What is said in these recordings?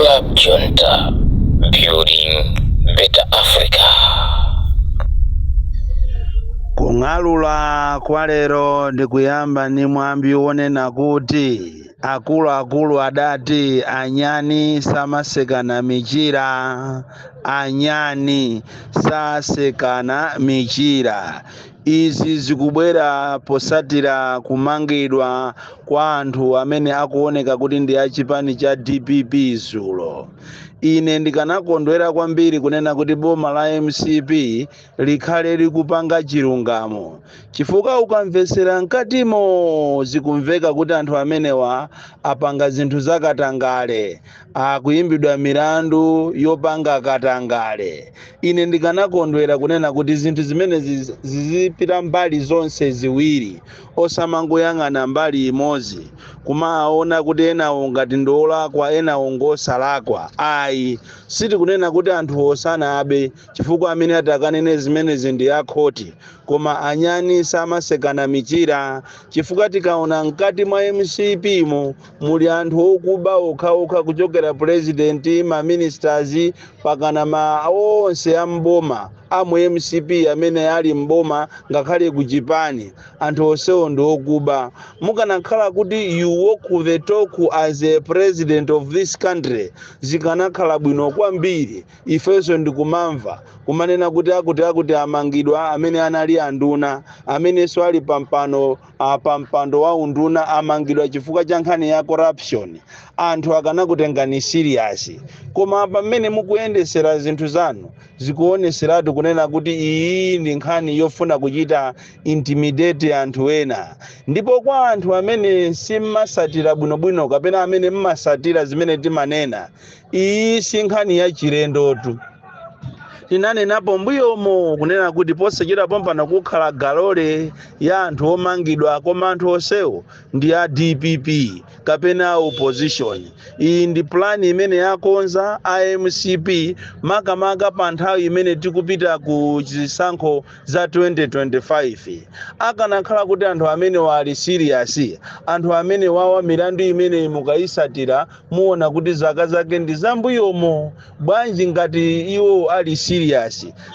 Club Junta, building better Africa. Kung'alula kwa lero ndikuyamba ndi mwambi wonena kuti akuluakulu adati anyani samasekana michira, anyani sasekana michira. Izi zikubwera posatira kumangidwa kwa anthu amene akuoneka kuti ndi achipani cha DPP zulo. Ine ndikanakondwera kwambiri kunena kuti boma la MCP likhale likupanga chilungamo, chifukwa ukamvesera mkatimo zikumveka kuti anthu amenewa apanga zinthu zakatangale, akuyimbidwa milandu yopanga katangale. Ine ndikanakondwera kunena kuti zinthu zimenezi zizipita mbali zonse ziwiri, osamangoyang'ana mbali imodzi kumaona kuti enawo ngati ndiolakwa, enawo ngosalakwa. Ayi, sitikunena kuti anthu osanabe, chifukwa amene atakanene zimenezi ndi akhoti. Koma anyani samasekana michira, chifukwa tikaona mkati mwa MCP mo muli anthu okuba okhaokha, kuchokera president, ma ministers, pakana ma onse amboma amu MCP amene ali mboma, ngakhale kuchipani, anthu onsewo ndi okuba. Mukanakhala kuti you walk the talk as a president of this country, zikanakhala bwino kwambiri. Ifenso ndikumamva kumanena kuti akuti akuti amangidwa, amene anali anduna, amenenso ali pampando wa unduna, amangidwa chifukwa cha nkhani ya corruption, anthu akanakutengani serious. Koma pamene mukuyendesera zinthu zanu, zikuoneseratu kunena kuti iyi ndi nkhani yofuna kuchita intimidate anthu ena. Ndipo kwa anthu amene simmasatira bwinobwino kapena amene mmasatira zimene timanena, iyi si nkhani ya chilendotu. Tinanenapo mbuyomo kunena kuti posachedwa pompano kukhala galole ya anthu omangidwa, koma anthu onsewo ndi a DPP kapena opposition. Iyi ndi plan imene yakonza iMCP, makamaka pa nthawi imene tikupita ku zisankho za 2025. Akanakhala kuti anthu amene wali serious, anthu amene wawa milandu imene mukayisatira muona kuti zaka zake ndi zambuyomo. Bwanji ngati iwo ali serious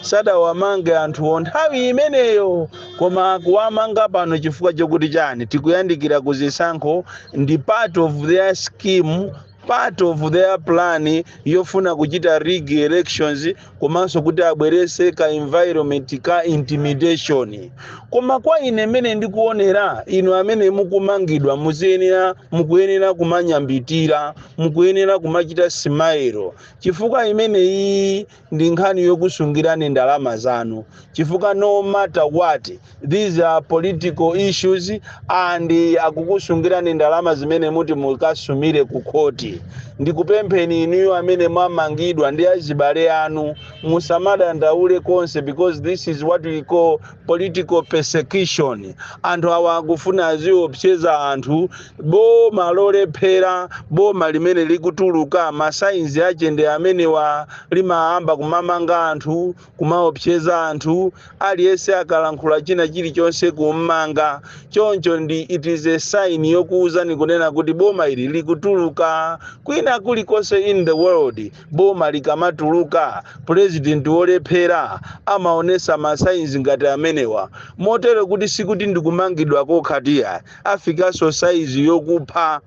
sadawamange anthuwo nthawi imeneyo, koma kuwamanga pano chifukwa chokuti chani? Tikuyandikira ku zisankho. Ndi part of their scheme, part of their plan yofuna kuchita rig elections, komanso kuti abwerese ka environment ka intimidation. Koma kwa ine mmene ndikuonera, inu amene mukumangidwa muziyenera, mukuyenera kumanyambitira, mukuyenera kumachita smile, chifukwa imeneyi ndi nkhani yokusungirani ndalama zanu, chifukwa no matter what, these are political issues and akukusungirani ndalama zimene muti mukasumire ku khoti. Ndikupempheni inuyo amene mwamangidwa ndi azibale anu, musamadandaule konse, because this is what we call political persecution. Anthu awa akufuna aziopseza anthu. Boma lolephera, boma limene likutuluka, ma signs ache ndi amenewa: limayamba kumamanga anthu, kumaopseza anthu, aliyense akalankhula china chilichonse kummanga. Choncho ndi it is a sign yokuwuzani kunena kuti boma ili likutuluka. Kwina kulikonse in the world, boma likamatuluka, president wolephera amaonesa ma signs ngati amenewa, motero kuti sikuti ndikumangidwa kokhatiya, afikanso size yokupha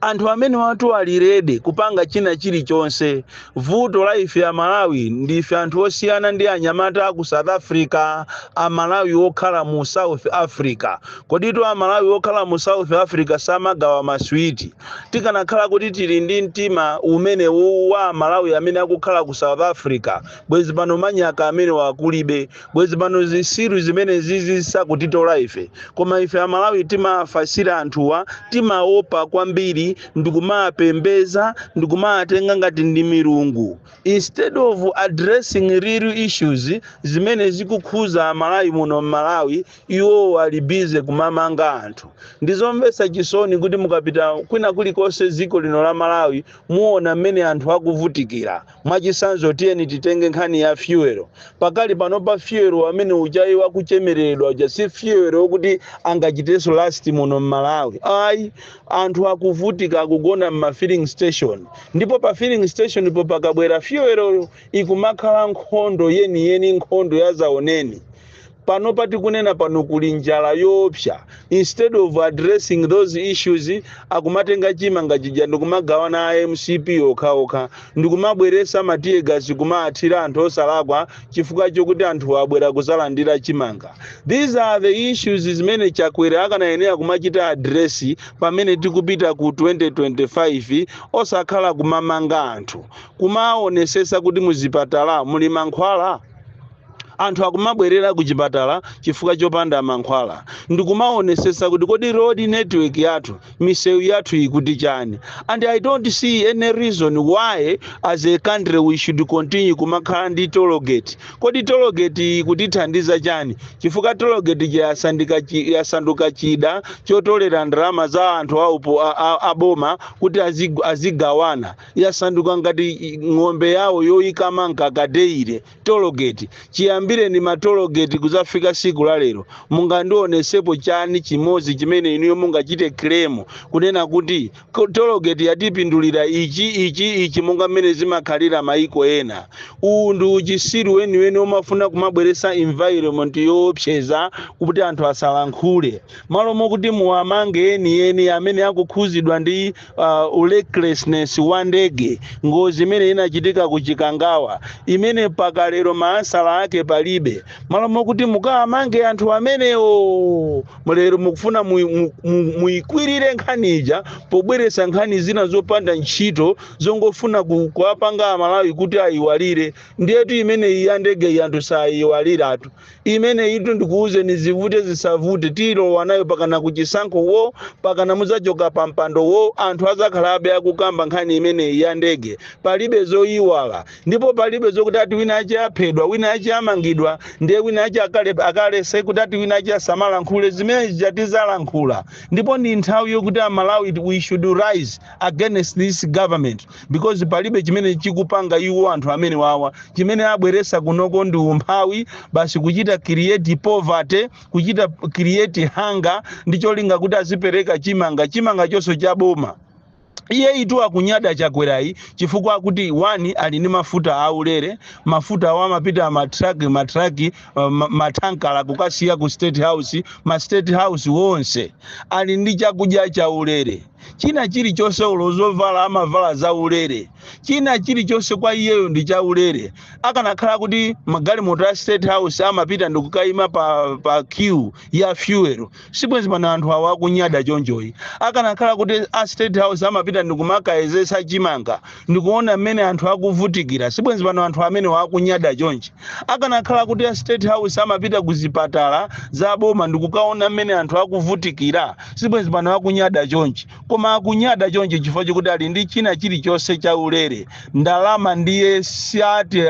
anthu amene watu ali ready kupanga china chilichonse. Vuto la ife a Malawi, ndife anthu osiyana ndi anyamata aku South Africa, Amalawi okhala mu South Africa. Koditu Amalawi okhala mu South Africa samagawa maswiti? Tikanakhala kuti tili ndi mtima umene wa Amalawi amene akukhala ku South Africa, bwezi pano manyaka amene wakulibe, bwezi pano zisiru zimene zizi sakutitola ife. Koma ife Amalawi timafasira anthuwa, timaopa kwambiri, ndikumapembeza, ndikumatenga ngati ndi milungu, instead of addressing real issues zimene zikukhuza Amalawi muno mMalawi. Iwo ali busy kumamanga anthu. Ndizomvetsa chisoni kuti mukapita kwina kulikonse dziko lino la Malawi, muona mmene anthu akuvutikira. Mwachisanzo, tiyeni titenge nkhani ya fuel. Pakali pano pa fuel amene uchayi wakuchemereredwa uja si fuel wokuti angachitenso last muno mMalawi, ayi. Anthu akuvutika. Akuvutika, akugona mma filling station, ndipo pa filling station po pakabwera fuel ikumakhala nkhondo yeniyeni, nkhondo ya zaoneni. Pano patikunena pano kuli njala yoopsa. Instead of addressing those issues, akumatenga chimanga chija ndikumagawana a MCP okhaokha, ndikumabweresa ma tear gas kumaathira anthu osalakwa chifukwa chokuti anthu abwera kuzalandira chimanga. These are the issues zimene Chakwera akanayenera kumachita address pamene tikupita ku 2025, osakhala kumamanga anthu, kumaonesesa kuti muzipatala muli mankhwala. Anthu akumabwerera ku chipatala chifukwa chopanda mankhwala. Ndikumaonesesa kuti kodi road network yathu, misewu yathu ikuti chani? And I don't see any reason why as a country we should continue kumakhala ndi tollgate. Kodi tollgate ikutithandiza chani? Chifukwa tollgate yasanduka chida chotolera ndalama za anthu aupo aboma kuti azigawana. Yasanduka ngati ng'ombe yawo yoyikama mkaka daily tollgate. Chiyambire ni ma tollgate kuzafika siku la lero, mungandionesepo chani chimodzi chimene inuyo mungachite claim kunena kuti tollgate yatipindulira ichi, ichi, ichi, monga mmene zimakhalira maiko ena? Uwu ndi uchisiru weniweni umafuna kumabweresa environment yoopseza kuti anthu asalankhule, malo mokuti muwamange enieni amene akukhuzidwa ndi recklessness wa ndege, ngozi imene inachitika ku Chikangawa imene mpaka lero maansala ake palibe. Malo mokuti mukawamange anthu amenewo, lero mukufuna muyikwirire nkhani ija pobweresa nkhani zina zopanda ntchito zongofuna kuwapanga Amalawi kuti ayiwalire. Ndiyetu imeneyi ya ndege iyi anthu sayiwaliratu. Imene itu ndikuwuzeni, zivute zisavute, tilowa nayo pakana kuchisankho wo, pakana mudzachoka pa mpando wo, anthu azakhalabe akukamba nkhani imeneyi ya ndege. Palibe zoyiwala, ndipo palibe zokuti ati wina ache aphedwa, wina ache amangidwa, ndiye wina ache akalese kuti ati wina ache asamalankhule. Zimene zija tizalankhula, ndipo ndi nthawi yokuti Amalawi we should rise against this government, because palibe chimene chikupanga iwo anthu amene wawa. Chimene abweresa kunoko ndi umphawi basi, kuchita create poverty, kuchita create hunger, ndi cholinga kuti azipereka chimanga, chimanga chonse cha boma. Iye itu akunyada Chakwerayi chifukwa akuti one, ali ndi mafuta aulere. Mafuta awo amapita matraki, matraki, matankala kukasiya ku State House, ma State House wonse. Ali ndi chakudya chaulere, china chilichonse, ulo zovala amavala zaulere, china chilichonse kwa iyeyo ndi chaulere. Akanakhala kuti magalimoto a State House amapita ndikukayima pa queue ya fuel, sibwenzi pano anthu awo akunyada chonchoyi. Akanakhala kuti a State House amapita ndikumakayezesa chimanga ndikuona mmene anthu akuvutikira, sibwenzi pano anthu amene akunyada chonchi. Akanakhala kuti a State House amapita ku zipatala za boma ndikukaona mmene anthu akuvutikira, sibwenzi pano akunyada chonchi. Koma akunyada chonchi chifukwa chokuti ali ndi china chilichonse chaulere. Ndalama ndiye siati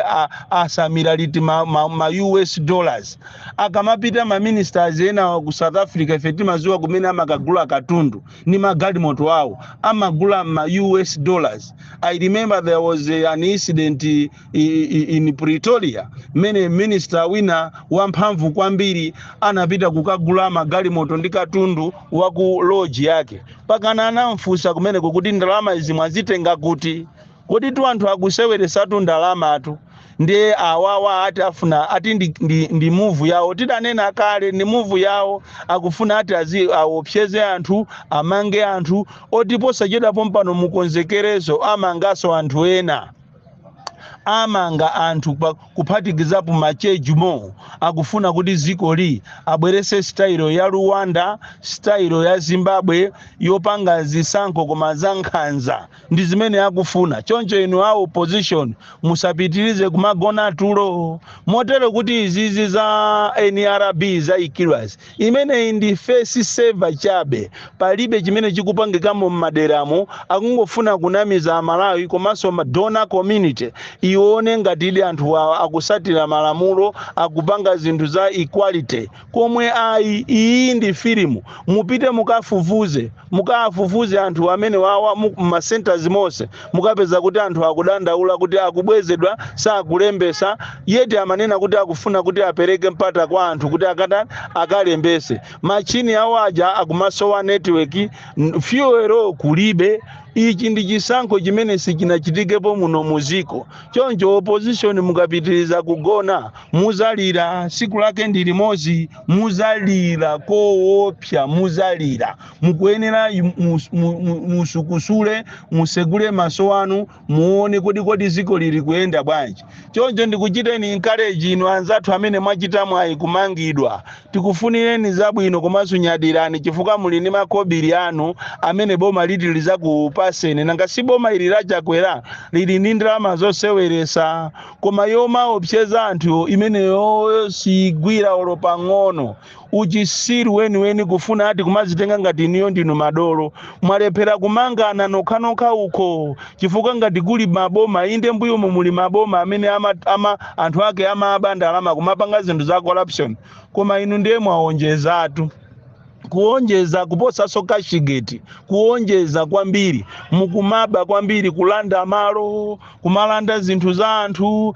asamira liti ma US dollars. Akamapita ma ministers ena ku South Africa, ife timaziwa kumene amakagula katundu ni magalimoto awo, amagula ma US dollars. I remember there was an incident in Pretoria mmene minister wina wamphamvu kwambiri anapita kukagula magalimoto ndi katundu wa ku lodge yake. Pakana anamfunsa kumeneko kuti ndalama izi mwazitenga kuti? Kodi tu anthu akuseweresatu ndalamatu. Ndiye awawa ati afuna ati ndi move yawo, tidanena kale, ndi move yawo. Akufuna ati aopseze anthu, amange anthu oti posachedwapo mpano mukonzekerezo amangaso anthu ena, amanga anthu kuphatikizapo machejimo. Akufuna kuti zikoli abwerese style ya Rwanda, style ya Zimbabwe yopanga zisankho koma za nkhanza. Ndi zimene akufuna. Choncho inu a opposition musapitirize kumagona tulo motero kuti izizi za NRB zayikidwazi, imeneyi ndi face saver chabe. Palibe chimene chikupangikamo m'maderamo. Akungofuna kunamiza Amalawi komanso donor community ione ngati ili anthu awa akusatira malamulo, akupanga zinthu za equality, komwe ayi. Iyi ndi filimu. Mupite mukafufuze, mukafufuze anthu amene wawa ma centers. centers monse mukapeza kuti anthu akudandaula kuti akubwezedwa, sakulembesa. Yet amanena kuti akufuna kuti apereke mpata kwa anthu kuti akatani? Akalembese. Machini awo aja akumasowa network, fuel kulibe. Ichi ndi chisankho chimene sichinachitikepo muno muziko. Choncho opposition, mukapitiriza kugona muzalira. Siku lake ndi limodzi, muzalira koopsa, muzalira. Mukuyenera musukusule, musegule maso anu, muone kodi ziko lili kuyenda bwanji. Choncho ndikuchiteni encourage inu anzathu amene mwachita mwayi kumangidwa, tikufunireni zabwino, komanso nyadirani chifukwa muli ndi makobiri anu amene boma liti lizakupaseni. Nanga si boma ili lachakwera lili ndi ndalama zoseweresa, koma yomaopseza anthu imeneyo sigwira olo pang'ono. Uchisiru weniweni, kufuna ati kumazitenga ngati iniyo ndinu madolo. Mwalephera kumangana nokhanokha uko, chifukwa ngati kuli maboma, inde, mbuyomo muli maboma amene anthu ake amaba ndalama, kumapanga zinthu za corruption, koma inu ndiye mwaonjezatu, kuonjeza kuposaso Cashgate, kuonjeza kwambiri. Mukumaba kwambiri, kulanda malo, kumalanda zinthu za anthu.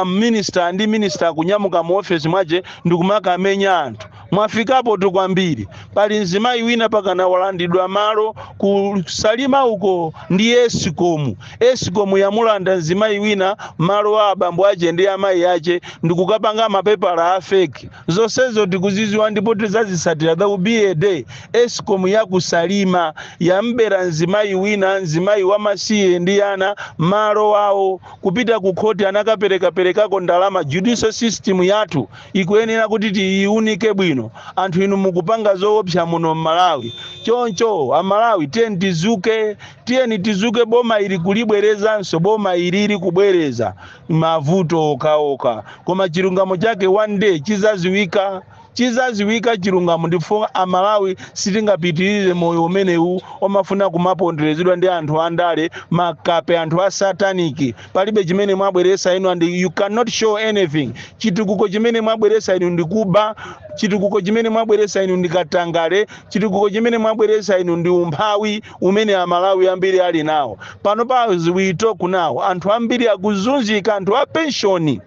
Minister ndi minister kunyamuka mu ofesi mwache ndikumakamenya anthu. Mwafikapo tu kwambiri. Pali mzimayi wina pakana walandidwa malo kusalima uko ndi Escom. Escom yamulanda mzimayi wina malo a abambo ache ndi amayi ache ndikukapanga mapepala a fake. Zonsezo tikuziziwa ndipo tizazisatira. There will be a day. Escom yakusalima yambera mzimayi wina, mzimayi wamasiye ndi ana, malo awo. Kupita ku khoti anakaperekaperekako ndalama. Judicial system yathu ikuyenera kuti tiyiunike bwino. Anthu inu mukupanga zoopsa muno mmalawi. Choncho Amalawi, tiyeni tizuke, tiyeni tizuke. Boma ili kulibwerezanso, boma ilili kubwereza mavuto okhaokha, koma chilungamo chake one day chizaziwika, chizaziwika chilungamo. Ndipo Amalawi sitingapitirize moyo umenewu omafuna kumaponderezedwa ndi anthu andale makape, anthu a satanic. Palibe chimene mwabweresa inu and you cannot show anything. Chitukuko chimene mwabweresa inu ndikuba, chitukuko chimene mwabweresa inu ndi katangale, chitukuko chimene mwabweresa inu ndi umphawi umene Amalawi ambiri ali nawo pano. Pa as we talk now, anthu ambiri akuzunzika, anthu a penshoni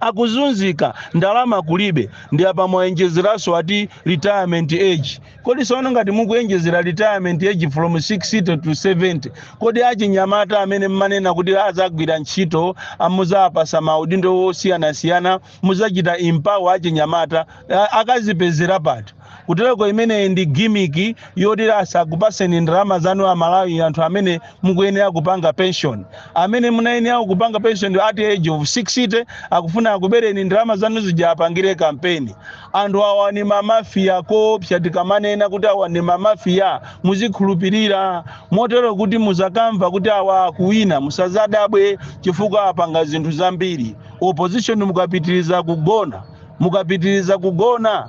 akuzunzika, ndalama kulibe. Ndi apa mwaenjezeranso ati retirement age. Kodi sono ngati mukuenjezera retirement age from 60 to 70, kodi achinyamata amene mmanena kuti azagwira ntchito, amuzapasa maudindo osiyanasiyana, muzachita empower achinyamata, akazipezera pati? Kutereko imeneyi ndi gimmick yoti asakupaseni ndalama zanu. Amalawi, anthu amene mukuyenera kupanga pension, amene munayenera kupanga pension at age of 60, akufuna akubereni ndalama zanu zija apangire kampeni. Anthu awa ni mamafiya koopsa. Tikamanena kuti awa ni mamafiya, muzikhulupirira motero kuti muzakamva kuti awa akuwina, musazadabwe, chifukwa apanga zinthu zambiri. Opposition, mukapitiriza kugona, mukapitiriza kugona,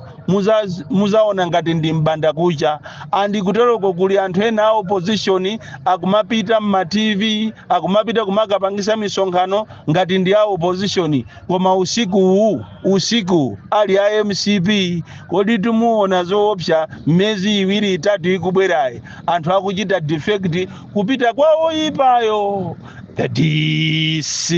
muzaona ngati ndi mbanda kucha. And kuteroko kuli anthu ena a opposition akumapita mma TV, akumapita kumakapangisa misonkhano ngati ndi a opposition, koma usiku uwu, usiku ali a MCP. Kodi timuona zoopsa miyezi 2, 3 ikubwerayi, anthu akuchita defect kupita kwa oyipayo. The DC,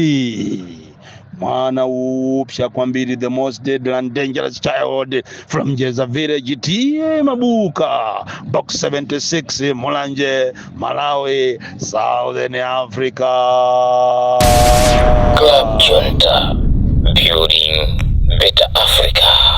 mwana woopsa kwambiri, the most deadly and dangerous child from Jeza village, T/A Mabuka, Box 76, Mulanje, Malawi, Southern Africa. Club Junta, building better Africa.